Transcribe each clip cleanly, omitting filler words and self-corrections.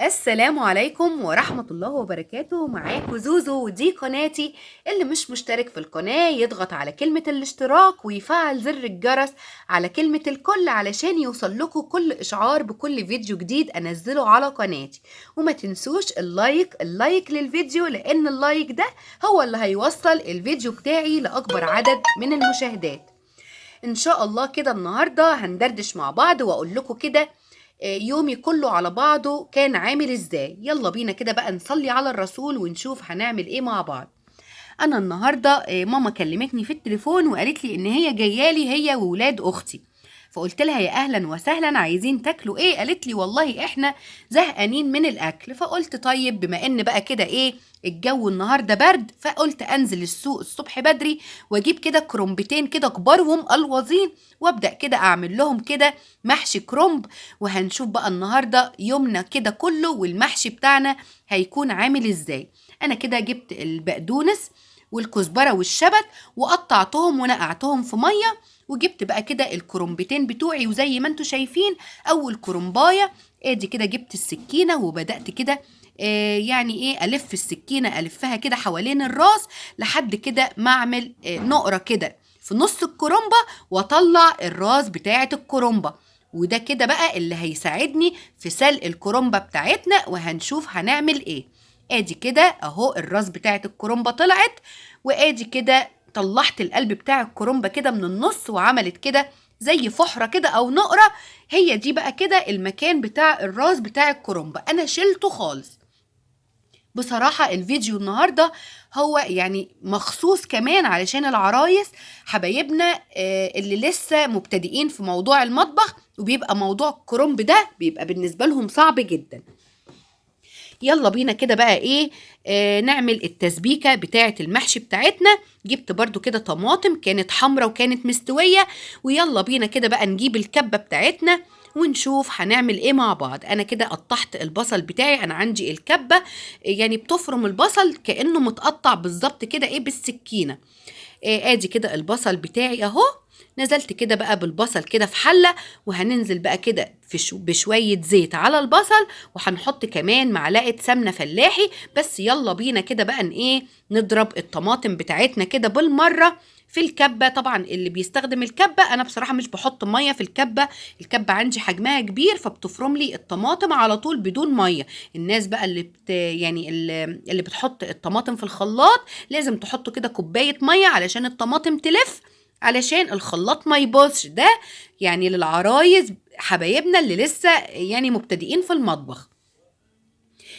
السلام عليكم ورحمة الله وبركاته. معاكم زوزو ودي قناتي. اللي مش مشترك في القناة يضغط على كلمة الاشتراك ويفعل زر الجرس على كلمة الكل علشان يوصل لكم كل اشعار بكل فيديو جديد انزله على قناتي. وما تنسوش ال like ال like للفيديو، لان ال like ده هو اللي هيوصل الفيديو بتاعي لأكبر عدد من المشاهدات. ان شاء الله كده النهاردة هندردش مع بعض واقول لكم كده يومي كله على بعضه كان عامل ازاي. يلا بينا كده بقى نصلي على الرسول ونشوف هنعمل ايه مع بعض. انا النهارده ماما كلمتني في التليفون وقالت لي ان هي جايالي هي وولاد اختي، فقلت لها يا اهلا وسهلا، عايزين تاكلوا ايه؟ قالت لي والله احنا زهقانين من الاكل. فقلت طيب بما ان بقى كده ايه الجو النهارده برد، فقلت انزل السوق الصبح بدري واجيب كده كرنبتين كده كبار ومقلوظين، وابدا كده اعمل لهم كده محشي كرنب. وهنشوف بقى النهارده يومنا كده كله والمحشي بتاعنا هيكون عامل ازاي. انا كده جبت البقدونس والكزبره والشبت وقطعتهم ونقعتهم في مية، وجبت بقى كده الكرنبتين بتوعي، وزي ما انتم شايفين اول كرنبايه ادي كده جبت السكينة وبدات كده يعني ايه الف السكينة، الفها كده حوالين الراس لحد كده ما اعمل نقره كده في نص الكرنبه واطلع الراس بتاعه الكرنبه. وده كده بقى اللي هيساعدني في سلق الكرنبه بتاعتنا، وهنشوف هنعمل ايه. ادي كده اهو الراس بتاعه الكرنبه طلعت، وادي كده طلعت القلب بتاع الكرنبه كده من النص وعملت كده زي فحره كده او نقره. هي دي بقى كده المكان بتاع الراس بتاع الكرنبه، انا شلته خالص. بصراحة الفيديو النهاردة هو يعني مخصوص كمان علشان العرايس حبايبنا اللي لسه مبتدئين في موضوع المطبخ، وبيبقى موضوع الكرنب ده بيبقى بالنسبة لهم صعب جدا. يلا بينا كده بقى ايه نعمل التسبيكة بتاعة المحشي بتاعتنا. جبت برضو كده طماطم كانت حمرة وكانت مستوية، ويلا بينا كده بقى نجيب الكبة بتاعتنا ونشوف هنعمل ايه مع بعض. انا كده قطعت البصل بتاعي، انا عندي الكبة يعني بتفرم البصل كأنه متقطع بالظبط كده ايه بالسكينة. ادي كده البصل بتاعي اهو، نزلت كده بقى بالبصل كده في حلة، وهننزل بقى كده في بشوية زيت على البصل، وهنحط كمان معلقة سمنة فلاحي. بس يلا بينا كده بقى ايه نضرب الطماطم بتاعتنا كده بالمرة في الكبة. طبعا اللي بيستخدم الكبة، انا بصراحة مش بحط مية في الكبة، الكبة عندي حجمها كبير فبتفرم لي الطماطم على طول بدون مية. الناس بقى اللي يعني اللي بتحط الطماطم في الخلاط لازم تحطوا كده كوباية مية علشان الطماطم تلف، علشان الخلاط ما يبوظش. ده يعني للعرايس حبايبنا اللي لسه يعني مبتدئين في المطبخ.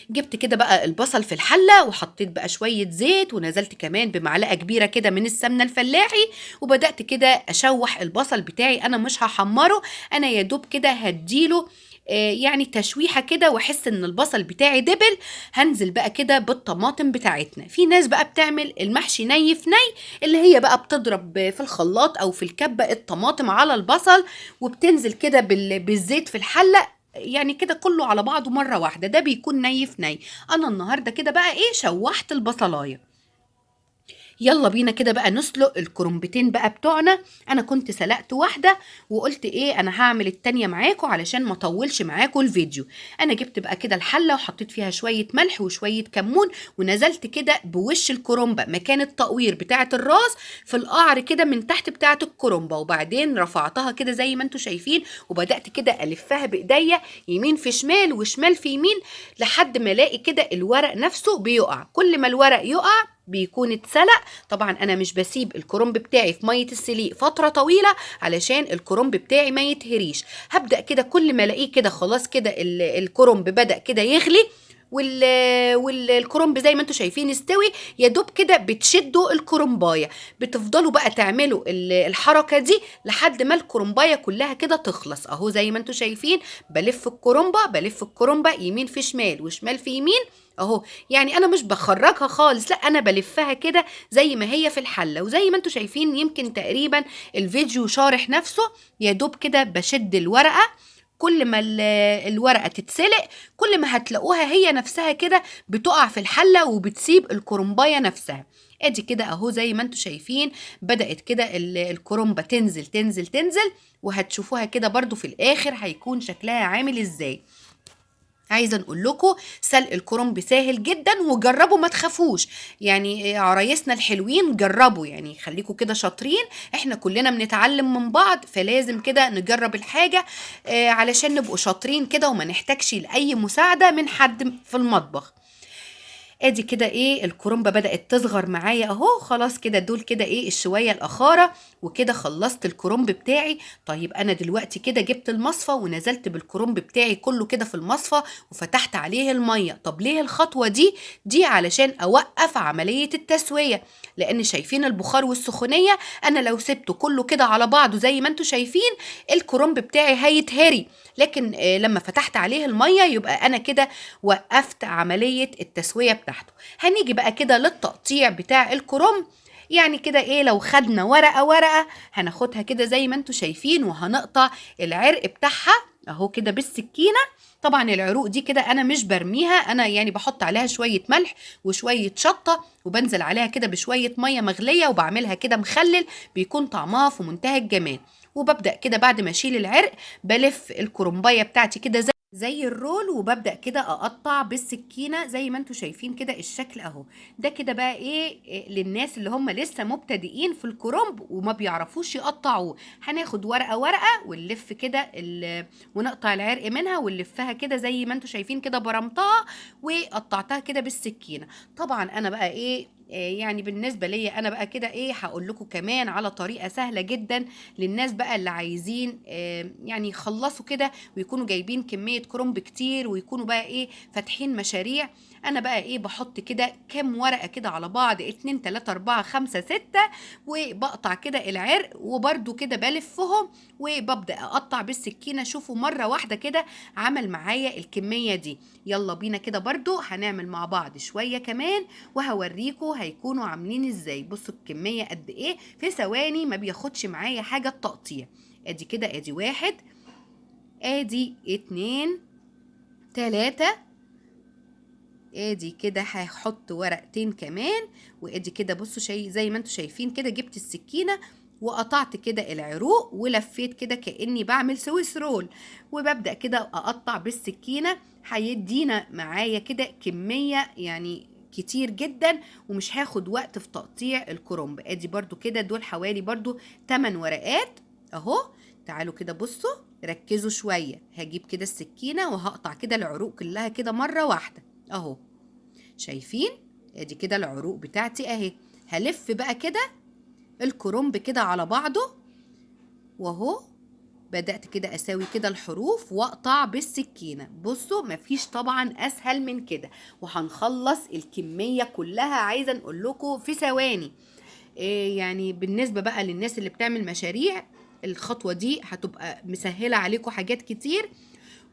جبت كده بقى البصل في الحلة وحطيت بقى شوية زيت، ونزلت كمان بمعلقة كبيرة كده من السمنة الفلاحي، وبدأت كده أشوح البصل بتاعي. أنا مش هحمره، أنا يا دوب كده هديله يعني تشويحة كده واحس ان البصل بتاعي دبل. هنزل بقى كده بالطماطم بتاعتنا. في ناس بقى بتعمل المحشي ني في ني، اللي هي بقى بتضرب في الخلاط او في الكبة الطماطم على البصل، وبتنزل كده بالزيت في الحلة، يعني كده كله على بعضه مرة واحدة، ده بيكون ني في ني. انا النهاردة كده بقى ايه شوحت البصلاية. يلا بينا كده بقى نسلق الكرنبتين بقى بتوعنا. انا كنت سلقت واحدة وقلت ايه انا هعمل التانية معاكم علشان ما اطولش معاكم الفيديو. انا جبت بقى كده الحلة وحطيت فيها شوية ملح وشوية كمون، ونزلت كده بوش الكرنبه مكان التقوير بتاعه الراس في القعر كده من تحت بتاعه الكرنبه، وبعدين رفعتها كده زي ما انتم شايفين، وبدات كده الفها بايديا يمين في شمال وشمال في يمين لحد ما الاقي كده الورق نفسه بيقع. كل ما الورق يقع بيكون اتسلق. طبعا انا مش بسيب الكرنب بتاعي في مية السليق فترة طويلة علشان الكرنب بتاعي ما يتهريش. هبدا كده كل ما الاقيه كده خلاص كده الكرنب بدا كده يغلي والكرنب زي ما انتم شايفين استوي، يا دوب كده بتشدوا الكرنبايه، بتفضلوا بقى تعملوا الحركة دي لحد ما الكرنبايه كلها كده تخلص. اهو زي ما انتم شايفين بلف الكرنبه، بلف الكرنبه يمين في شمال وشمال في يمين اهو. يعني انا مش بخرجها خالص، لا انا بلفها كده زي ما هي في الحلة. وزي ما انتم شايفين يمكن تقريبا الفيديو شارح نفسه، يا دوب كده بشد الورقة. كل ما الورقة تتسلق كل ما هتلاقوها هي نفسها كده بتقع في الحلة وبتسيب الكرنبايه نفسها. ادي كده اهو زي ما انتم شايفين بدات كده الكرنبه تنزل تنزل تنزل، وهتشوفوها كده برضو في الاخر هيكون شكلها عامل ازاي. عايزه نقول لكم سلق الكرنب سهل جدا، وجربوا ما تخافوش، يعني عرايسنا الحلوين جربوا، يعني خليكم كده شاطرين، احنا كلنا بنتعلم من بعض، فلازم كده نجرب الحاجة علشان نبقوا شاطرين كده وما نحتاجش لاي مساعدة من حد في المطبخ. ادي كده ايه الكرنبه بدات تصغر معايا اهو، خلاص كده دول كده ايه الشويه الاخاره، وكده خلصت الكرنب بتاعي. طيب انا دلوقتي كده جبت المصفى ونزلت بالكرنب بتاعي كله كده في المصفى وفتحت عليه المية. طب ليه الخطوة دي؟ دي علشان اوقف عملية التسوية، لان شايفين البخار والسخونيه، انا لو سبته كله كده على بعضه زي ما انتم شايفين الكرنب بتاعي هيتهري، لكن لما فتحت عليه المية يبقى انا كده وقفت عملية التسوية بتاعته. هنيجي بقى كده للتقطيع بتاع الكرنب، يعني كده ايه لو خدنا ورقة ورقة هناخدها كده زي ما انتم شايفين، وهنقطع العرق بتاعها اهو كده بالسكينة. طبعا العروق دي كده انا مش برميها، انا يعني بحط عليها شوية ملح وشوية شطه، وبنزل عليها كده بشوية مية مغليه، وبعملها كده مخلل، بيكون طعمها في منتهى الجمال. وببدا كده بعد ما اشيل العرق بلف الكرنبايه بتاعتي كده زي الرول، وببدأ كده اقطع بالسكينة زي ما انتم شايفين كده الشكل اهو. ده كده بقى ايه للناس اللي هم لسه مبتدئين في الكرنب وما بيعرفوش يقطعوه. هناخد ورقة ورقة ونلف كده ونقطع العرق منها ونلفها كده زي ما انتم شايفين كده، برمتها وقطعتها كده بالسكينة. طبعا انا بقى ايه يعني بالنسبة ليا انا بقى كده ايه هقول لكم كمان على طريقة سهلة جدا للناس بقى اللي عايزين يعني يخلصوا كده ويكونوا جايبين كمية كرنب كتير ويكونوا بقى ايه فاتحين مشاريع. انا بقى ايه بحط كده كام ورقة كده على بعض، 2 3 4 5 6، وبقطع كده العرق وبرده كده بلفهم وببدأ اقطع بالسكينة. شوفوا مرة واحدة كده عمل معايا الكمية دي. يلا بينا كده برده هنعمل مع بعض شوية كمان وهوريكم هيكونوا عاملين ازاي. بصوا الكمية قد ايه في ثواني، ما بياخدش معايا حاجة التقطيع. ادي كده، ادي 1، ادي 2، 3، ادي كده هحط ورقتين كمان، وادي كده بصوا شيء زي ما انتم شايفين كده جبت السكينة وقطعت كده العروق ولفيت كده كأني بعمل Swiss roll، وببدأ كده اقطع بالسكينة. هيدينا معايا كده كمية يعني كتير جدا ومش هاخد وقت في تقطيع الكرنب. ادي برضو كده دول حوالي برضو 8 ورقات اهو. تعالوا كده بصوا ركزوا شوية، هجيب كده السكينة وهقطع كده العروق كلها كده مرة واحدة اهو. شايفين؟ ادي كده العروق بتاعتي اهي. هلف بقى كده الكرنب كده على بعضه واهو. بدأت كده اساوي كده الحروف واقطع بالسكينة. بصوا مفيش طبعا اسهل من كده، وهنخلص الكمية كلها عايزة نقول لكم في ثواني. إيه يعني بالنسبة بقى للناس اللي بتعمل مشاريع الخطوة دي هتبقى مسهلة عليكم حاجات كتير.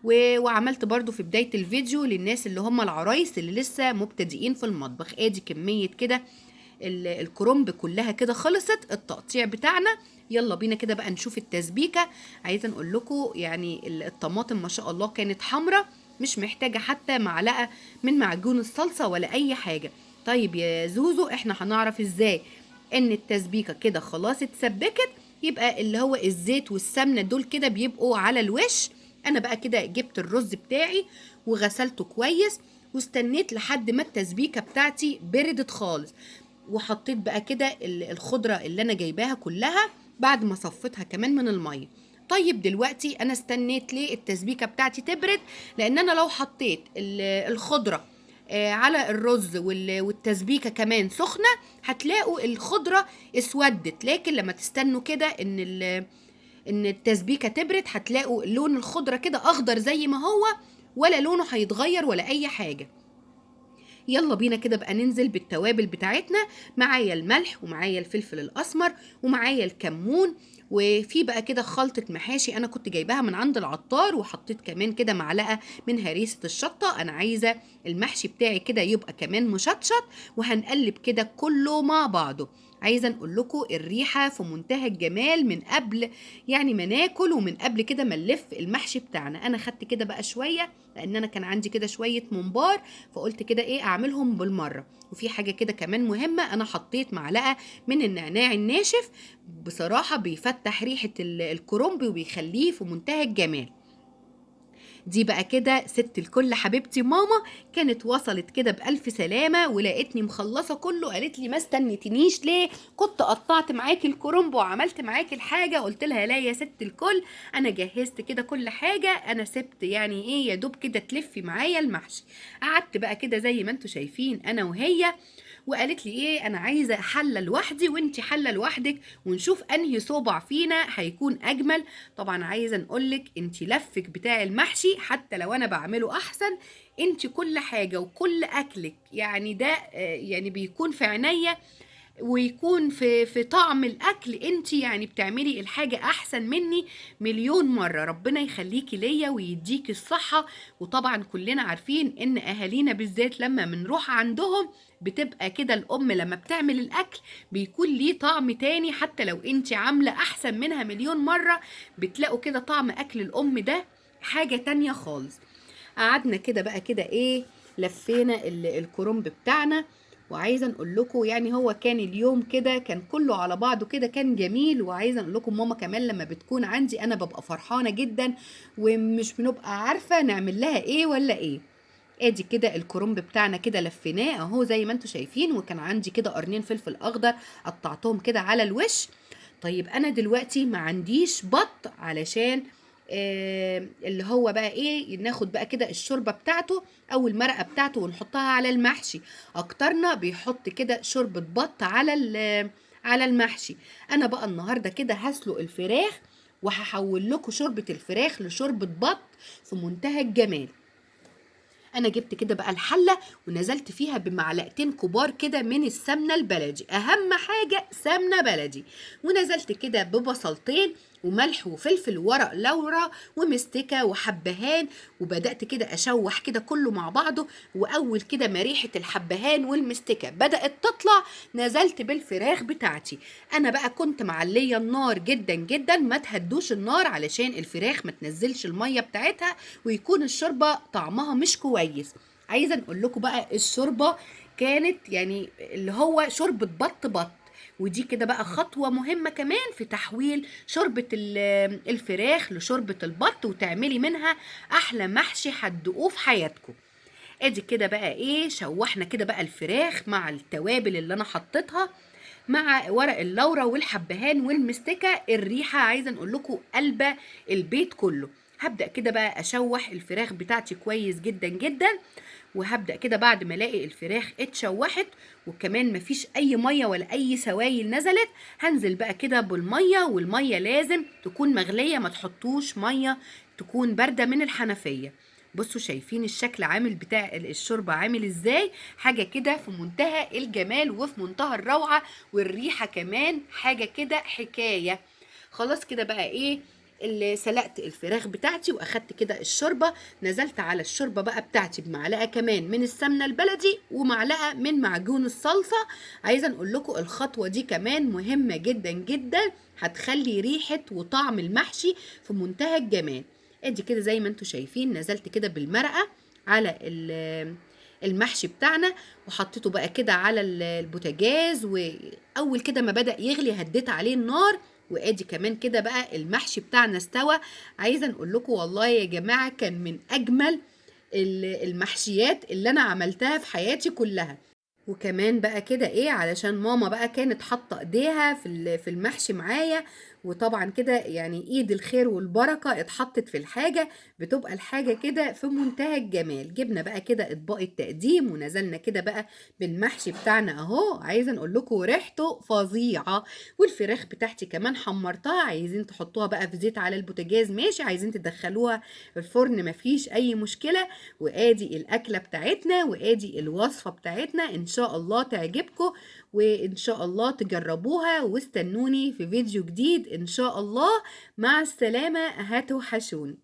وعملت برضو في بداية الفيديو للناس اللي هم العرايس اللي لسه مبتدئين في المطبخ. ادي كمية كده الكرنب كلها كده خلصت التقطيع بتاعنا. يلا بينا كده بقى نشوف التسبيكة. عايزة نقول لكم يعني الطماطم ما شاء الله كانت حمرة، مش محتاجة حتى معلقة من معجون الصلصة ولا أي حاجة. طيب يا زوزو احنا هنعرف ازاي ان التسبيكة كده خلاص اتسبكت؟ يبقى اللي هو الزيت والسمنة دول كده بيبقوا على الوش. انا بقى كده جبت الرز بتاعي وغسلته كويس واستنيت لحد ما التسبيكة بتاعتي بردت خالص، وحطيت بقى كده الخضرة اللي انا جايباها كلها بعد ما صفيتها كمان من المية. طيب دلوقتي انا استنيت ليه التسبيكة بتاعتي تبرد؟ لان انا لو حطيت الخضرة على الرز والتسبيكة كمان سخنة هتلاقوا الخضرة اسودت، لكن لما تستنوا كده ان التسبيكة تبرد هتلاقوا لون الخضرة كده اخضر زي ما هو، ولا لونه هيتغير ولا اي حاجة. يلا بينا كده بقى ننزل بالتوابل بتاعتنا. معايا الملح ومعايا الفلفل الاسمر ومعايا الكمون، وفي بقى كده خلطة محاشي انا كنت جايباها من عند العطار، وحطيت كمان كده معلقة من هريسة الشطة. انا عايزة المحشي بتاعي كده يبقى كمان مشطشط، وهنقلب كده كله مع بعضه. عايزة نقول لكم الريحة في منتهى الجمال من قبل يعني ما ناكل ومن قبل كده ما نلف المحشي بتاعنا. انا خدت كده بقى شوية لان انا كان عندي كده شوية ممبار، فقلت كده ايه اعملهم بالمرة. وفي حاجة كده كمان مهمة، انا حطيت معلقة من النعناع الناشف، بصراحة بيفتح ريحة الكرنب وبيخليه في منتهى الجمال. دي بقى كده ست الكل حبيبتي ماما، كانت وصلت كده بألف سلامة ولقيتني مخلصة كله. قالت لي ما استنيتنيش ليه؟ كنت قطعت معاكي الكرنب وعملت معاكي الحاجة. قلت لها لا يا ست الكل، انا جهزت كده كل حاجة، انا سبت يعني ايه يا دوب كده تلفي معايا المحشي. قعدت بقى كده زي ما انتوا شايفين انا وهي، وقالت لي ايه انا عايزه حله لوحدي وانتي حله لوحدك، ونشوف انهي صوبع فينا هيكون اجمل. طبعا عايزه نقولك انتي لفك بتاع المحشي حتى لو انا بعمله احسن، انتي كل حاجة وكل اكلك يعني ده يعني بيكون في عينيا ويكون في طعم الاكل. انتي يعني بتعملي الحاجة احسن مني مليون مرة، ربنا يخليكي ليا ويديكي الصحة. وطبعا كلنا عارفين ان اهالينا بالذات لما بنروح عندهم بتبقى كده الام لما بتعمل الاكل بيكون ليه طعم تاني، حتى لو انتي عامله احسن منها مليون مرة بتلاقوا كده طعم اكل الام ده حاجة تانية خالص. قعدنا كده بقى كده ايه لفينا الكرنب بتاعنا. وعايزه نقول لكم يعني هو كان اليوم كده كان كله على بعضه كده كان جميل. وعايزه نقول لكم ماما كمان لما بتكون عندي انا ببقى فرحانة جدا، ومش بنبقى عارفه نعمل لها ايه ولا ايه. ادي كده الكرنب بتاعنا كده لفيناه اهو زي ما انتم شايفين، وكان عندي كده قرنين فلفل اخضر قطعتهم كده على الوش. طيب انا دلوقتي ما عنديش بط علشان اللي هو بقى ايه ناخد بقى كده الشوربة بتاعته او المرقه بتاعته ونحطها على المحشي. اكترنا بيحط كده شوربة بط على المحشي. انا بقى النهارده كده هسلق الفراخ وهحول لكم شوربة الفراخ لشوربه بط في منتهى الجمال. انا جبت كده بقى الحلة ونزلت فيها بمعلقتين كبار كده من السمنة البلدي، اهم حاجة سمنه بلدي. ونزلت كده ببصلتين وملح وفلفل وورق لورا ومستكه وحبهان، وبدات كده اشوح كده كله مع بعضه. واول كده ما ريحه الحبهان والمستكه بدات تطلع نزلت بالفراخ بتاعتي. انا بقى كنت معليه النار جدا جدا، ما تهدوش النار علشان الفراخ ما تنزلش المية بتاعتها ويكون الشوربة طعمها مش كويس. عايزه نقول لكم بقى الشوربة كانت يعني اللي هو شوربة بط بط، ودي كده بقى خطوة مهمة كمان في تحويل شوربة الفراخ لشوربة البط، وتعملي منها أحلى محشي هتدوقوه في حياتكم. ادي كده بقى ايه شوحنا كده بقى الفراخ مع التوابل اللي انا حطيتها مع ورق اللورة والحبهان والمستكة. الريحة عايزة نقول لكم قلبة البيت كله. هبدأ كده بقى اشوح الفراخ بتاعتي كويس جدا جدا، وهبدأ كده بعد ما الاقي الفراخ اتشوحت وكمان مفيش اي مية ولا اي سوائل نزلت، هنزل بقى كده بالمية. والمية لازم تكون مغليه، ما تحطوش مية تكون باردة من الحنفية. بصوا شايفين الشكل عامل بتاع الشوربة عامل ازاي، حاجة كده في منتهى الجمال وفي منتهى الروعة، والريحه كمان حاجة كده حكاية. خلاص كده بقى ايه اللي سلقت الفراخ بتاعتي واخدت كده الشوربة، نزلت على الشوربة بقى بتاعتي بمعلقه كمان من السمنة البلدي ومعلقة من معجون الصلصه. عايزه نقول لكم الخطوة دي كمان مهمة جدا جدا، هتخلي ريحه وطعم المحشي في منتهى الجمال. ادي كده زي ما انتم شايفين نزلت كده بالمرقه على المحشي بتاعنا وحطيته بقى كده على البوتاجاز، واول كده ما بدأ يغلي هديت عليه النار. وادي كمان كده بقى المحشي بتاعنا استوى. عايزه نقول لكم والله يا جماعة كان من اجمل المحشيات اللي انا عملتها في حياتي كلها. وكمان بقى كده ايه علشان ماما بقى كانت حاطه ايديها في المحشي معايا، وطبعا كده يعني ايد الخير والبركة اتحطت في الحاجة، بتبقى الحاجة كده في منتهى الجمال. جبنا بقى كده اطباق التقديم ونزلنا كده بقى بالمحشي بتاعنا اهو. عايزه نقول لكم ريحته فظيعة. والفراخ بتاعتي كمان حمرتها، عايزين تحطوها بقى في زيت على البوتاجاز ماشي، عايزين تدخلوها الفرن مفيش اي مشكلة. وادي الاكلة بتاعتنا وادي الوصفة بتاعتنا، ان شاء الله تعجبكم وان شاء الله تجربوها، واستنوني في فيديو جديد ان شاء الله. مع السلامة، هتوحشوني.